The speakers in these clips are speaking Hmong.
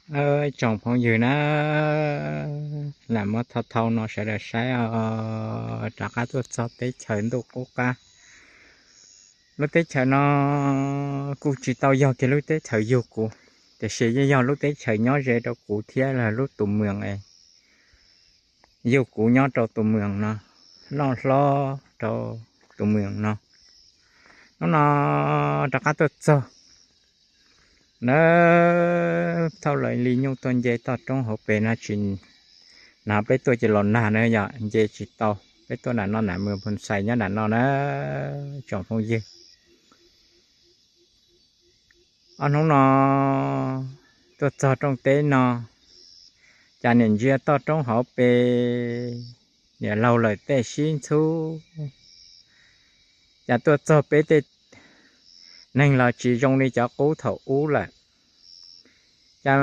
Ib tsoom phooj ywg na, lam muab thau thau no sawv daws saib os, rov qab tuaj txog teb chaws ntuj qub qab. Lub teb chaws no kuj tsis tau yog kiag lub teb chaws yug kuv, tiam sis yeej yog lub teb chaws nyob ze rau kuv thiab lub tus mws es yug kuv nyob rau tus mws no, noj hlob rau tus mws no. Hnub no rov qab tuaj txog na, thauj lawv li nyuj tuaj nce toj roob hauv pes no tsis, na peb tuaj ces los nag na yom, nce tsis tau, peb tuaj nram no nram mws Phoo Xais nyob nram no na, tsoom phooj ywg. Ob hnub no tuaj txog rooj teb no, cas niam ntsia toj roob hauv pes, niam laug lawm tej sib ntxhub, cas tuaj txog peb tej neeg los tsis zoo li cov qub thaum ub lawm. Cas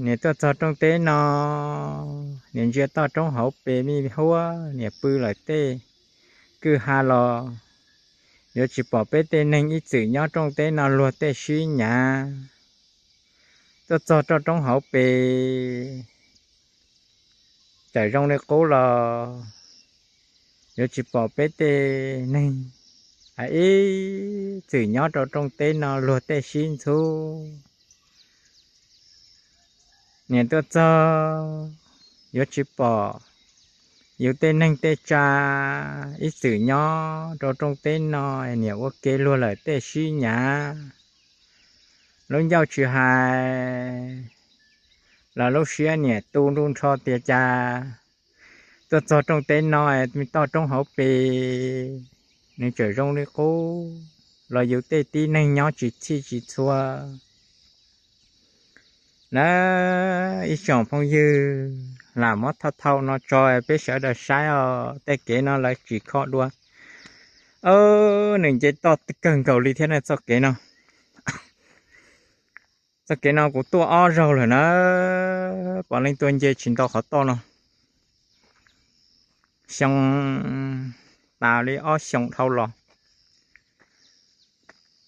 niam tuaj txog rooj teb no, niam ntsia toj roob hauv pes me huab, niam pw lawm tej kwj ha los yuav tsis pom peb tej neeg ib txwm nyob rooj teb no luag tej sib nyav. Tuaj txog rau roob hauv pes, txawm zoo li qub los yuav tsis pom peb tej neeg ib txwm nyob rau rooj teb no luag tej sib ntxhub. Niam tuaj txog yuav tsis pom yus tej neeg tej tsav ib txwm nyob rau rooj teb no, niam ua ke luag lawm tej sib nyav. Lub ncauj tsis hais los lub siab niam tu nruj nrho tias cas tuaj txog rooj teb no, toj roob hauv pes, nws tseem zoo li qub los yus tej tib neeg nyob tsis txhij tsis txhua na. Ib tsoom phooj ywg, lam muab thau thau no tso peb sawv daws saib os, tej kev no lawv tsis kho dua. Nws nce toj kawg nkaus li thiab na txoj kev no. Txoj kev no kuv tuaj ob zaug lawm na, puav leej tuaj nce tsis nto qhov toj no. Xyoo, tas li ob xyoo dhau los,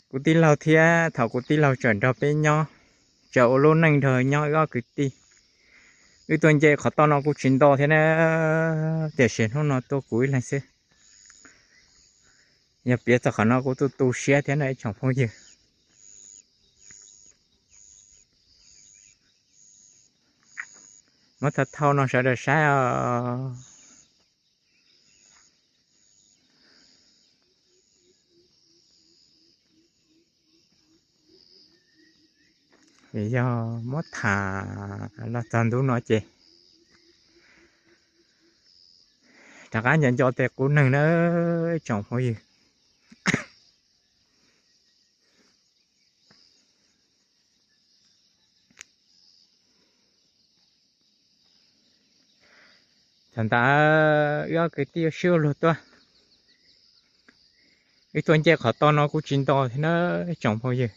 kuv tij laug thiab thaum kuv tij laug tseem nrog peb nyob, tseem ua lub neej nrog nyob wb ob kwv tij. Wb tuaj nce qhov toj no kuj tsis nto thiab na, tiam sis hnub no tuaj kuv ib leeg xwb. Yog piav txog qhov no kuv tu tu siab thiab na ib tsoom phooj ywg. Muab thau thau no sawv daws saib os. Yog muab tham los txog ntu no ces rov qab nco nco tej qub neeg na ib tsoom phooj ywg. Thaum ntawd wb ob kwv tij sib ua luag tuaj, wb tuaj nce qhov toj no kuj tsis nto thiab na ib tsoom phooj ywg.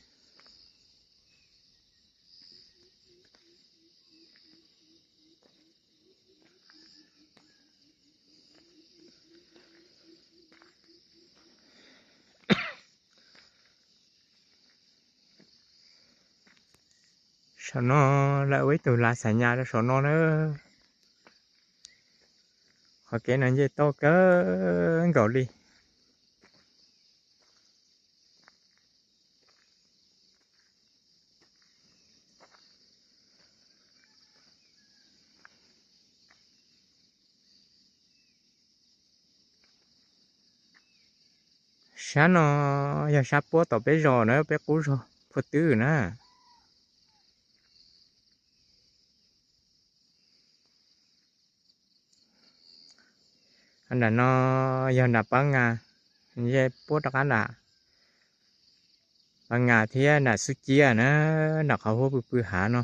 Saum no lawv ua ib tug lav xav nyas rau saum no na. Qhov kev no nce toj kawg nkaus li. Sab no yog sab puab tom peb zos na, peb qub zos Phuj Twb na. Nram no yog nram Pab Nga, nce puab rov qab nram Pab Nga thiab nram Xub Ciab na, nram qhov huab pw pw hav no.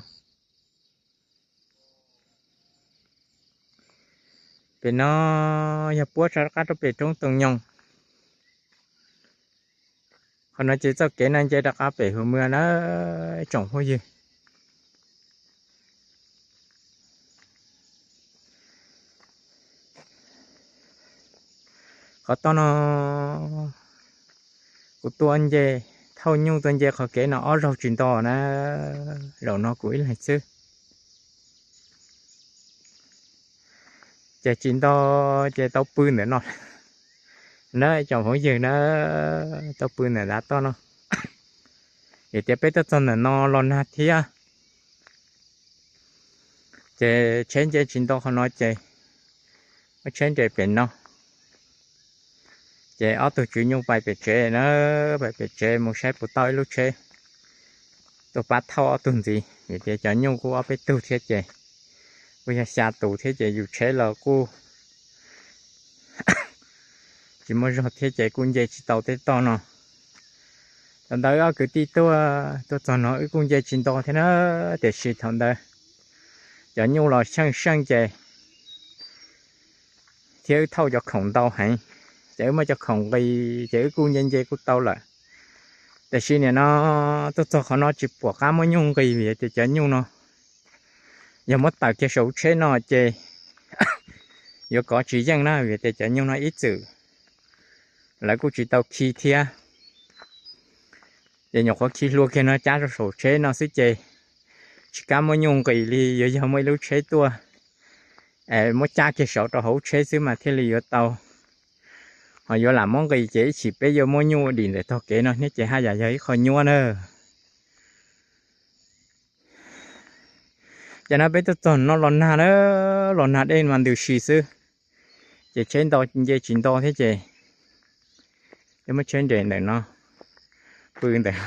Pem no yog puab rov qab rau pem roob Tooj Nyoog. Qhov no ces txoj kev no nce rov qab pem Hua Muas na tsoom phooj ywg. Qhov toj no kuv tuaj nce thauj nyuj tuaj nce qhov kev no ob zaug tsis nto na, zaum no kuv ib leeg xwb. Ces tsis nto, ces tau pw ntawm no na, tsoom phooj ywg na, tau pw ntawm dav toj no. Vim tias peb tuaj txog ntawm no los nag thiab, ces tsheb nce tsis nto qhov no ces muab tsheb nres pem no. Ces ob tug tswv nyuj pais pem tsev na, pais pem tsev mus saib puas tau ib lub tsheb tuaj pab thauj ob tug ntxiv, vim tias cov nyuj kuj ob peb tug thiab ces kuj yog xya tus thiab ces yus tsheb los kuj tsis muaj zog thiab ces kuj nce tsis tau tej toj no. Thaum ntawd ob kwv tij tuaj, tuaj txog no wb kuj nce tsis nto thiab na, tiam sis thaum ntawd cov nyuj los xyeej seej ces thiab wb thauj cov khoom ntau heev, ces wb muab cov khoom nqis ces wb kuj nce nce kuj tau lawm. Tiam sis nim no tuaj txog qhov no tsis pom qab muab nyuj nqis vim tias cov nyuj no yog muab tawm kiag saum tsheb no ces yuav kov tsis yeej na, vim tias cov nyuj no ib txwm lawv kuj tsis tau khi thiab. Ces nyuam qhuav khi hlua kiag no cab rau saum tsheb no xwb ces tsis kam muab nyuj nqis li, yuav yog muaj ib lub tsheb tuaj muab cab kiag saum rau hauv tsheb xwb mas thiaj li yuav tau. Ho yuav lam muab nqis ces ib chim peb yuav muab nyuj ua dim ntawm tog kev no thiab ces haj yam yog ib qho nyuaj na. Ces no peb tuaj txog no los nag na, los nag dej mas ntws si xwb, ces tsheb nce tsis nto thiab ces yuav muab tsheb nres ntawm no, pw ntawm,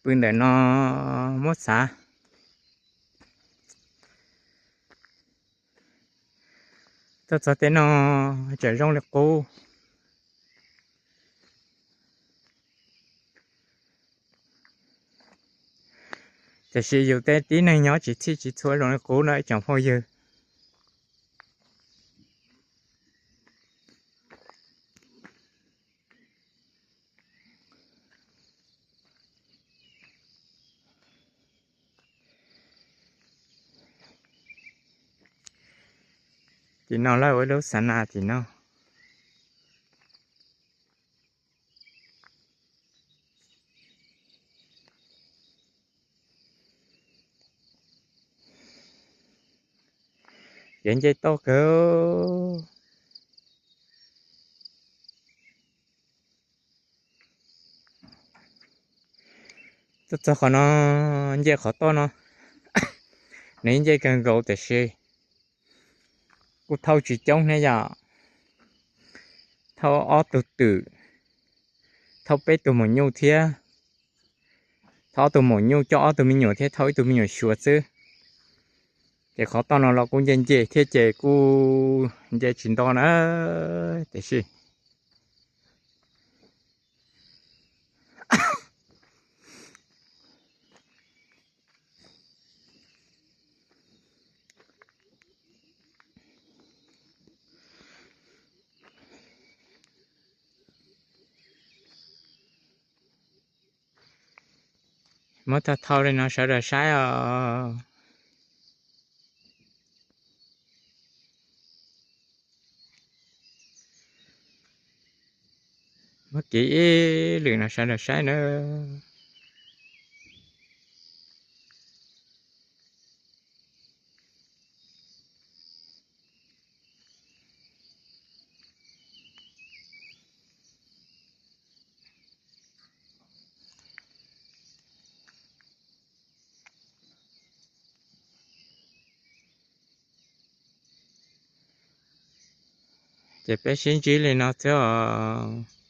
pw ntawm no muab xav. Tuaj txog tej no tseem zoo li qub, tiam sis yus tej tib neeg nyob tsis txhij tsis txhua zoo li qub no ib tsoom phooj ywg. Tim no lawv ua ib lub xav nas tim no. Ces nce toj kawg. Tuaj txog qhov no, nce qhov toj no, nws nce kawg nkaus tiam sis kuj thauj tsis coob thiab yom. Thauj ob tug twm, thauj peb tug maum nyuj thiab, thauj ob tug maum nyuj coj ob tug me nyuam thiab thauj ib tug me nyuam xyuas xwb. Ces qhov toj no los kuj nce nce thiab ces kuj nce tsis nto na, tiam sis muab thau thau li no sawv daws saib os. Muab kiv ib lwm no sawv daws saib nawb. Ces peb sib ntsib li no xwb os.